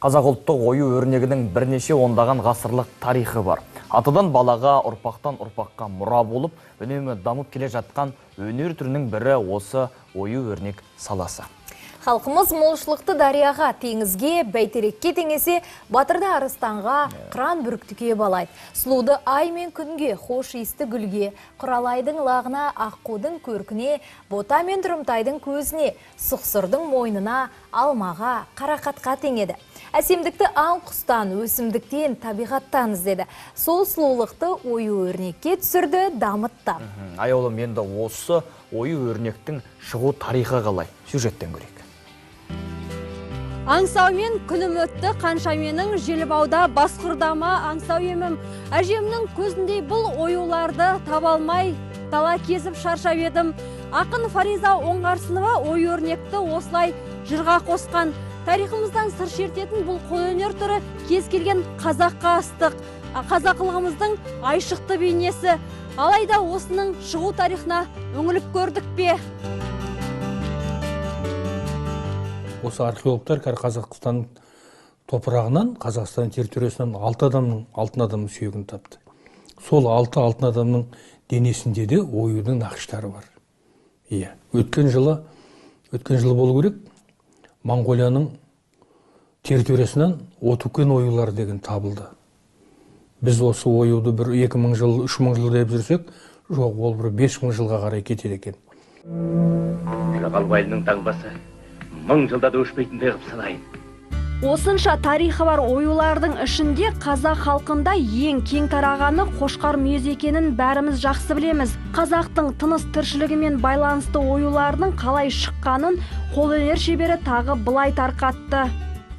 Қазақ ұлттық ою өрнегінің бірнеше ондаған ғасырлық тарихы бар. Атадан балаға, ұрпақтан ұрпаққа мұра болып, үнемі дамып келе жатқан өнер түрінің бірі осы ою өрнек саласы. Халқымыз молшылықты дарияға, теңізге, бәйтерекке теңесе, батырды арыстанға, қыран бүркітке балайды. Сұлуды ай мен күнге, хош иісті гүлге, құралайдың лағына, аққудың көркіне, бота мен тұрымтайдың көзіне, сұқсырдың мойнына, алмаға, қарақатқа теңеді. Әсемдікті аң құстан, өсімдіктен, табиғаттан іздеді. Сол сұлулықты ою өрнекке түсірді, дамытты. Аяулым, енді осы ою өрнектің шығу тарихы қалай? Сюжеттен көрейік. Аңсаумен күнім өтті, қанша менің желбауда басқұрдама аңсау емім. Әжемнің көзіндей бұл оюларды таба алмай, дала кезіп шаршап едім. Ақын Фариза Оңғарсынова ою өрнекті осылай жырға қосқан. Тарихымыздан сыр шертетін бұл қолөнер түрі кез келген қазаққа ыстық, қазақылығымыздың айшықты бейнесі. Алайда осының шығу тарихына үңіліп көрдік пе? Осы археологтар Қазақстан топырағынан, Қазақстан территориясынан 6 адамның, алтын адамның сүйегін тапты. Сол 6 алтын адамның денесінде де оюдың нақыштары бар. Иә, өткен жылы болу керек, Моңғолияның территориясынан Отүкен оюлары деген табылды. Біз осы оюды бір 2000 жыл, 3000 жыл деп жүрсек, жоқ, ол бір 5000 жылға қарай кетеді екен. Жағалбайлының таңбасы 1000 жылда да өшпейтіндей қып санайын. Осынша тарихы бар оюлардың ішінде қазақ халқында ең кең тарағаны қошқар мүйіз екенін бәріміз жақсы білеміз. Қазақтың тыныс тіршілігімен байланысты оюлардың қалай шыққанын қолөнер шебері тағы былай тарқатты.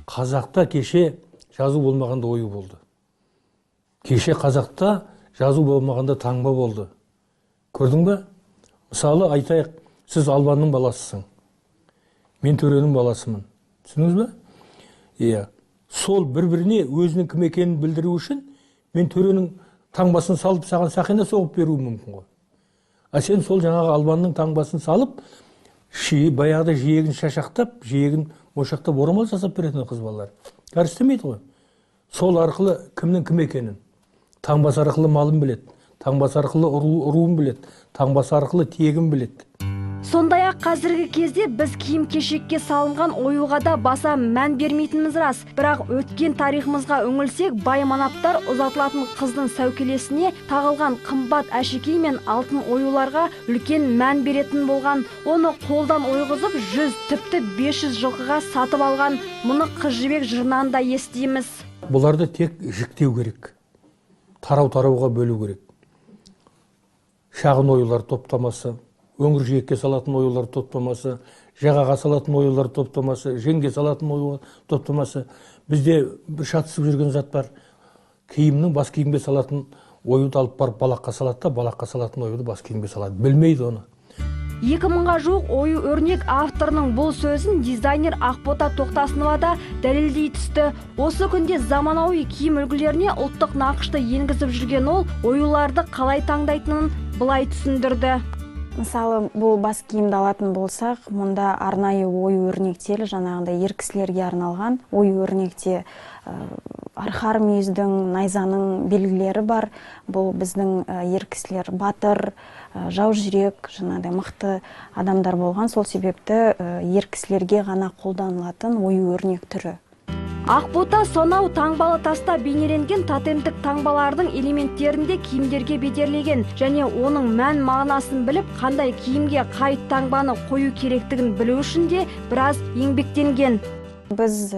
Қазақта кеше жазу болмағанда ою болды. Кеше қазақта жазу болмағанда таңба болды. Көрдің бе? Мысалы айтайық, сіз Албанның баласысың. Мен төренің баласымын. Түсіндіңіз бе? Иә. Сол бір-біріне өзінің кім екенін білдіру үшін мен төренің таңбасын салып саған сақина соғып беруім мүмкін ғой. А сен сол жаңағы Албанның таңбасын салып, баяғыда жиегін шашақтап, жиегін моншақтап орамал жасап беретін қыз балалар. Бәрі істемейді ғой. Сол арқылы кімнің кім екенін, таңбасы арқылы малын біледі, таңбасы арқылы руын біледі, таңбасы арқылы тегін біледі. Сондай-ақ қазіргі кезде біз киім-кешекке салынған оюға да баса мән бермейтініміз рас. Бірақ өткен тарихымызға үңілсек, бай манаптар ұзатылатын қыздың сәукелесіне тағылған қымбат әшекей мен алтын оюларға үлкен мән беретін болған. Оны қолдан ойғызып 100, тіпті 500 жылқыға сатып алған. Мұны Қыз Жібек жырынан да естиміз. Бұларды тек жіктеу керек, тарау-тарауға бөлу керек. Шағын оюлар топтамасы, өңір жиекке салатын оюлар топтамасы, жағаға салатын оюлар топтамасы, жеңге салатын оюлар топтамасы. Бізде бір шатысып жүрген зат бар. Киімнің бас киімге салатын оюды алып барып балаққа салады да, балаққа салатын оюды бас киімге салады. Білмейді оны. 2000-ға жуық ою өрнек авторының бұл сөзін дизайнер Ақбота Тоқтасынова да дәлелдей түсті. Осы күнде заманауи киім үлгілеріне ұлттық нақышты енгізіп жүрген ол оюларды қалай таңдайтынын былай түсіндірді. Мысалы, бұл бас киімді алатын болсақ, мұнда арнайы ою өрнектері, жаңағындай ер кісілерге арналған ою өрнекте арқар мүйіздің, найзаның белгілері бар. Бұл біздің ер кісілер батыр, жау жүрек, жаңағыдай мықты адамдар болған. Сол себепті ер кісілерге ғана қолданылатын ою өрнек түрі. Ақбота сонау таңбалы таста бейнеленген тотемдік таңбалардың элементтерінде киімдерге бедерлеген және оның мән мағынасын біліп, қандай киімге қай таңбаны қою керектігін білу үшін де біраз еңбектенген. Біз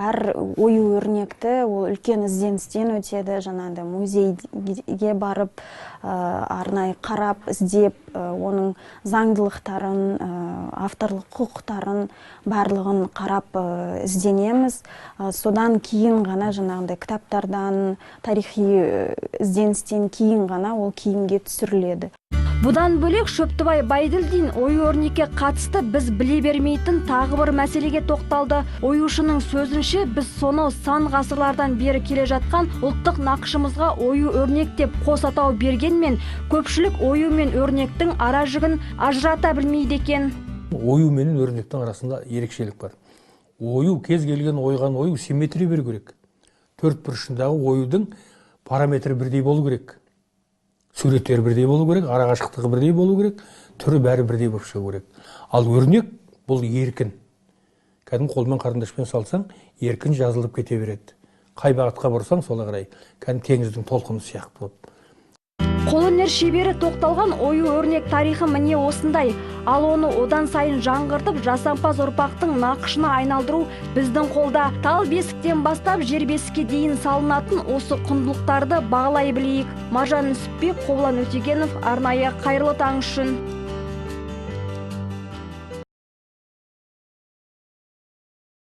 әр ою өрнекті ол үлкен ізденістен өтеді, жаңағыдай музейге барып, арнайы қарап, іздеп, оның заңдылықтарын, авторлық құқықтарын барлығын қарап ізденеміз. Содан кейін ғана жаңағыдай кітаптардан, тарихи ізденістен кейін ғана ол киімге түсіріледі. Бұдан бөлек Шөптібай Байділдин ою өрнекке қатысты біз біле бермейтін тағы бір мәселеге тоқталды. Оюшының сөзінше, біз сонау сан ғасырлардан бері келе жатқан ұлттық нақышымызға ою өрнек деп қос атау бергенмен, көпшілік ою мен өрнектің ара жігін ажырата білмейді екен. Ою менен өрнектің арасында ерекшелік бар. Ою, кез келген ойған ою симметрия беру керек. Төрт бұрышындағы оюдың параметрі бірдей болу керек. Суреттері бірдей болу керек, арақашықтығы бірдей болу керек, түрі бәрі бірдей болып шығу керек. Ал өрнек бұл еркін. Кәдімгі қолмен қарындашпен салсаң, еркін жазылып кете береді. Қай бағытқа бұрсаң, солай қарай. Кәдімгі теңіздің толқыны сияқты болып. Қолөнер шебері тоқталған ою өрнек тарихы міне осындай. Ал оны одан сайын жаңғыртып, жасампаз ұрпақтың нақышына айналдыру біздің қолда. Тал бесіктен бастап жер бесікке дейін салынатын осы құндылықтарды бағалай білейік. Маржан Нүсіпбек, Қоблан Өтегенов, арнайы Қайырлы таң үшін.